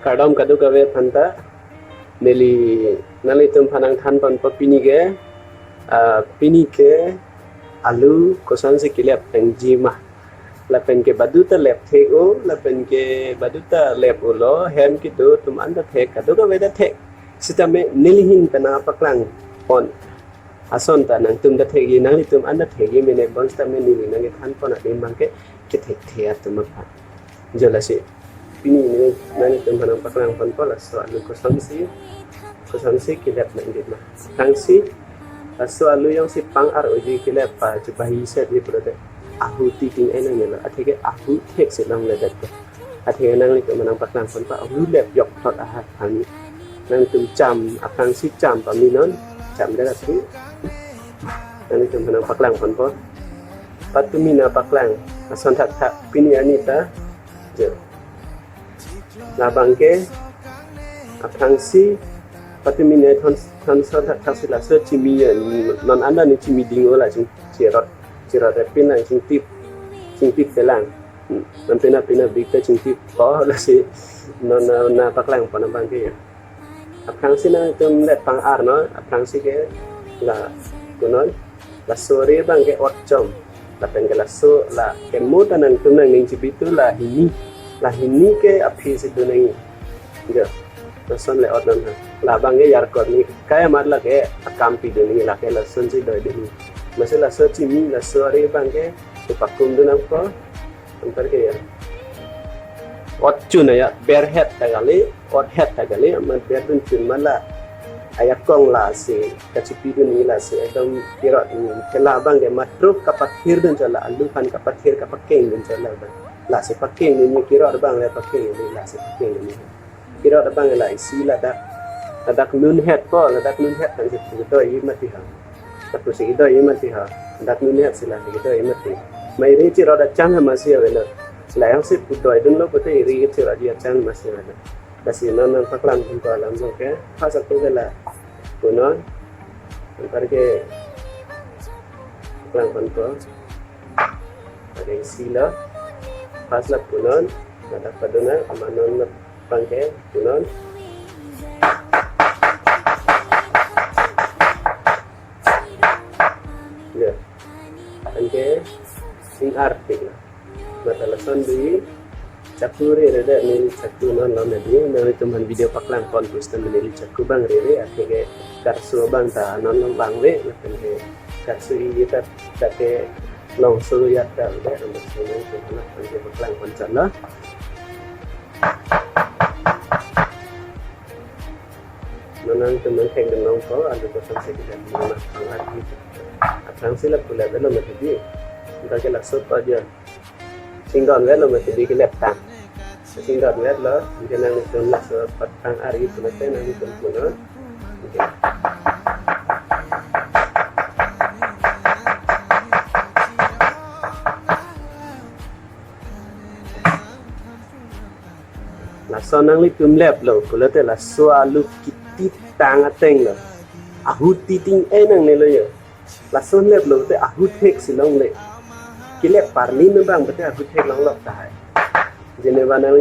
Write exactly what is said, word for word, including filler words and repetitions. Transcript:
Kardom kadokave aphanta, neli nanglitum aphan nangthan ponpo pini ke, ah, pini ke alu kosonsi kilep nangji ma. Lapen ke baduta lep thek-o, lapen ke baduta lep-o lo, hem kedo atum anta thek, kadokave ta thek. Sitame neli ahin pen nangpaklang pon ason ta nangtum ta thekji, nanglitum anta thekji mene, bonsitame neli nangkethan pon adim abang ke kethekthe atum aphan. Jo lasi pini neli nanglitum aphan nangpaklang ponpo laso alu kosonsi, kosonsi kilep nangji ma. Aphrangsi laso alu jongsi pang-ar unji kilep pa chubahi set ji pulote ahut titing-e nangnelo, atheke ahut thek si longledet. Atheke nanglitum aphan nangpaklang ponpo, alu lep jokthot ahut aphan. Nangtum cham, aphrangsi cham pame non, chamdet aphi. Nanglitum aphan nangpaklang ponpo. Patumi nangpaklang ason thakthak pini arni ta. Jo. Labang ke aphrangsi patumi nangthon, thon ason thakthak si laso chimi, non anta ne chimi ding-o, la ching chirot, chirot repin lang chingtip, chingtip pelang. Hmm, non pina pina bik ta chingtip ko, lasi non na, nangpaklang pon abang ke ya. Aphrangsi nangtum lep pang-ar non, aphrangsi ke la kunon, laso ari abang ke ot chom. Lapen ke laso la kemo ta nangtum nangning chibitu la hini, la hini ke aphi si dun nangji. Jo, lason le ot non ha. Labang ke jarkor ni kai amat lake akam pidun nangji, lake lasonsi doidun nangji. Amatsi laso chimi, laso ari abang ke kepakum dun nangpo. Anparke ya, ot chun ya, berhet ta kali, othet ta kali, amat berdun chun ma la ajakong lasi kachipidun nangji, lasi ekdom kirot nangji. Ke labang ke matro kapathir dun chot, la alu aphan kapathir kapakeng dun chot labang. Lasi pakeng dun nangji, kirot abang le pakeng dun nangji, lasi pakeng dun nangji. Kirot abang la isi ladak, ladak nunhet ko, ladak nunhet kan si kedoiji mati ha. Lapusi kedoiji mati ha. Ladak nunhet si la kedoiji mati. Mari chirot achang amatsi avelo. La jongsi pudoidunlo pulote iri chirot achang amatsi avelo. Lasi non nangpaklang ponpo alam abang ke. Pas ako ke la kunon. Anparke paklang ponpo. Pada isi lo. Pas la kunon. Ladak padona, amat non abang ke kunon. Ya. Anke sing-artik la. Mata lason di chaku rere de, neli chaku non lo nadi, nanglitum aphan video paklang pon pustan neli chaku abang rere, atheke karso abang ta non lo vangve, lapen ke karso i ta, ta ke longso ya ta de, amat sini ke anak anke paklang pon chot lo. Non nangtum nangthekdun nangpo, alu kosonsi kilep nang pang-ar unji. Aphrangsi la pule avelo mati di. Anparke laso pa jo. Chingdon avelo mati di kilep tang. Chingdon avelo, anke nangtum laso apot pang-ar unji pulote nangtum kunon. Laso nanglitum leplo pulote laso alu kititang ateng lo. Ahut titing-e nangnelo ya. Lason leplo te ahut thek si longle. Kilep parlin abang pulote ahut thek longlok tahai. Jeneba nang